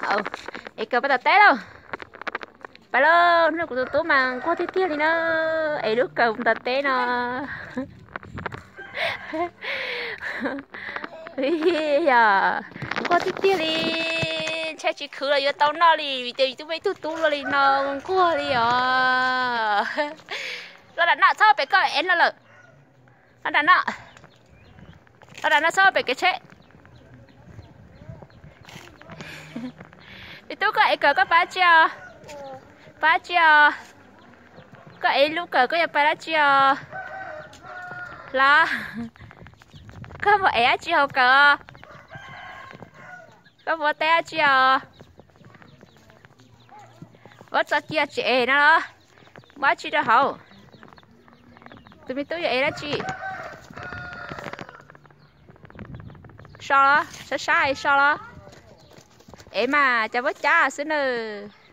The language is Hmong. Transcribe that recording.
Ev kawm pais tom teb lauj. Pais lauj, hnub no kuv tus tub mas nquag tiag tiag li na. Ev lub kawm mus tom teb no. Yog, nquag tiag tiag li. Ntshai tsis khwv los yuav tau noj li vim tias yus twb muaj ib tug tub luaj li no, nquag li os. Los nram no, txhob pem koj ev no lawm. Los nram no, los nram no, txhob pem kev tsheb. Me tub, koj ev kawm koj pais dab tsi os? Pais dab tsi os? Koj ev lub kawm koj yuav pais dab tsi os? Los, koj mus ev dab tsi hauv kawm os? Koj mus ua teb dab tsi os? Muab tso cia tsis ev no los? Muab dab tsi rau hauv? Tus me tub yuav ev dab tsi? So los, sab sab so los? Ev mas, cas muab cab xwb nawb.